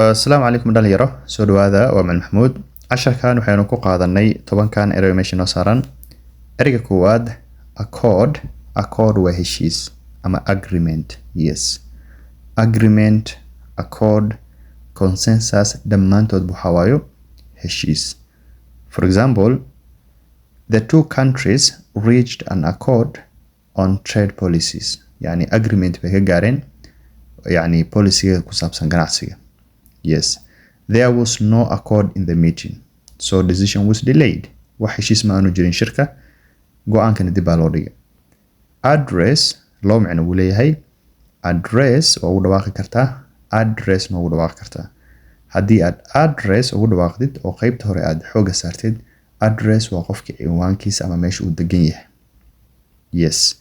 Asalaamu calaykum dhalinyaro, soo dhawaada. Waa Macalin Maxamuud. Casharkan waxaynu ku qaadanay 10-kan erey meesha noo saaran. Ereyga koowaad, accord. Accord waa heshiis ama agreement. Yes, agreement, accord, consensus, dhammaantood waxaa waayo heshiis. For example, "The two countries reached an accord on trade policies." Yani agreement bay ka gaareen, yani policyga ku saabsan ganacsiga. Yes, "There was no accord in the meeting, so decision was delayed." Wax heshiis ma aanu jirin shirka, go-aankana dib baa loo dhigay. Address loo micno wuu leeyahay. Address waa ugu dhawaaqi kartaa, address ma ugu dhawaaqi kartaa. Haddii aad address ugu dhawaaqdid oo qeybta hore aad xooga saartid, address waa qofka cinwaankiisa ama meesha uu degan yahay. Yes,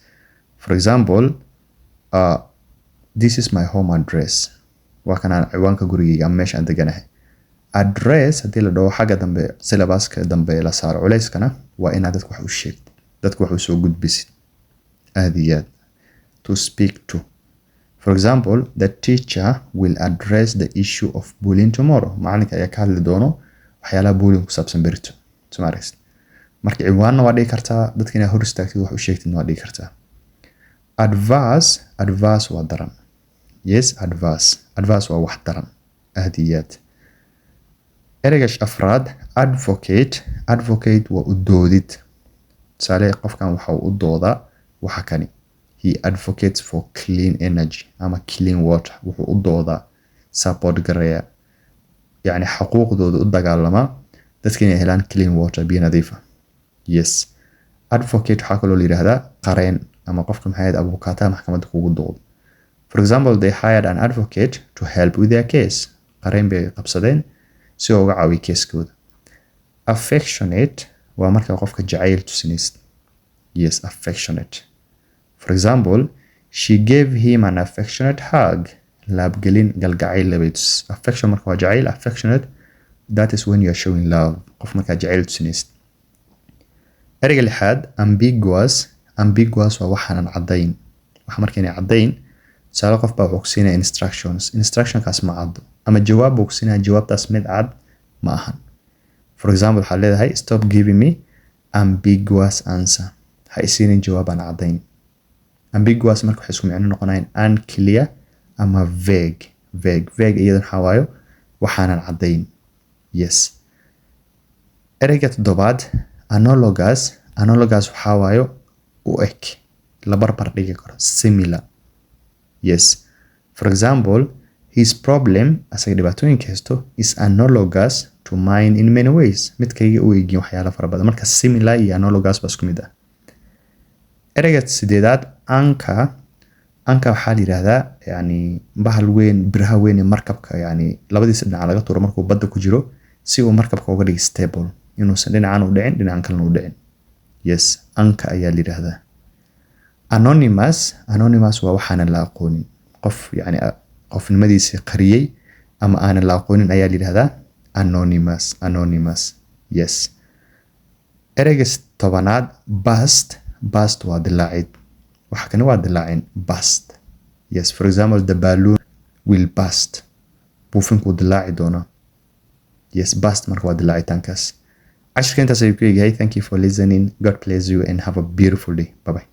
for example, "This is my home address." Waa kanaan ciwaanka gurigeyga ama meesha aan deganahay. Address haddii la dhaho, xagga dambe, syllabuska dambe la saaro culeyskana, waa inaad dadka wax u sheegtid, dadka wax u soo gudbisid aad iyo aad, to speak to. For example, "The teacher will address the issue of bullying tomorrow." Macalinka ayaa ka hadli doono waxyaalaha bullying ku saabsan berito. Soo ma aragtid? Marka ciwaanna waa dhigi kartaa, dadka inaad hor istaagtid wax u sheegtidna waa dhigi kartaa. Adverse. Adverse waa daran. Yes, adverse. Adverse waa wax daran aad iyo aad. Ereyga afraad, advocate. Advocate waa u doodid. Tusaale, qofkan waxa uu u doodaa waxa kani. He advocates for clean energy ama clean water. Wuxuu u doodaa, support gareeya, yacni xaquuqdooda u dagaalamaa dadka inay helaan clean water, biyo nadiif ah. Yes, advocate waxaa kaloo la yidhaahdaa qareen ama qofka, maxay ahayd, abukaataha maxkamadda kugu doodo. For example, "They hired an advocate to help with their case." Qareen bay qabsadeen si uu uga caawiyo keeskooda. Affectionate waa marka qofka jacayl tusinaysid. Yes, affectionate. For example, "She gave him an affectionate hug." Laabgelin galgacayl bay tus. Affection marka waa jacayl. Affectionate, that is when you are showing love, qof markaa jacayl tusinaysid. Ereyga lixaad, ambiguous. Ambiguous waa waxaanan caddayn, waxa marka inay caddayn. Tusaale, qof baa wuxuu ku siinaya instructions, instructionkaas ma caddo, ama jawaab buu ku siinaya, jawaabtaas mid cad ma ahan. For example, waxaad leedahay, "Stop giving me ambiguous answer." Ha isiinin jawaab aan caddayn. Ambiguous marka waxay isku micno noqonayaan unclear ama vague. Vague, vague iyadan waxaa waayo waxaanan caddayn. Yes. Ereyga toddobaad, analogous. Analogous waxaa waayo u eg, la barbar dhigi karo, similar. Yes, for example, "His problem," asaga dhibaatooyinka haysto, "is analogous to mine in many ways." Midkayga u egyin waxyaala fara badan. Marka similar iyo analogous baa isku mid ah. Ereyga sideedaad, anchor. Anchor waxaa la yidhaahdaa yani bahal weyn, biraha weyn ee markabka, yani labadiisa dhinac laga tuuro markuu badda ku jiro, si uu markabka uga dhigo stable, inuusan dhinacan u dhicin, dhinacan kalena u dhicin. Yes, anchor ayaa la yidhaahdaa. Anonymous. Anonymous waa waxaanan la aqoonin, qof yani qofnimadiisi qariyey ama aanan la aqoonin ayaa la yidhahdaa anonymous. Anonymous, yes. Ereyga 10aad, burst. Burst waa dilaacid, waxa kani waa dilaacin, burst. Yes, for example, "The balloon will burst." Buufinkuu dilaaci doonaa. Yes, burst marka waa dilaacitaankaas. Cashirka intaas ayuu ku egyahay. Thank you for listening. God bless you and have a beautiful day. Bye bye.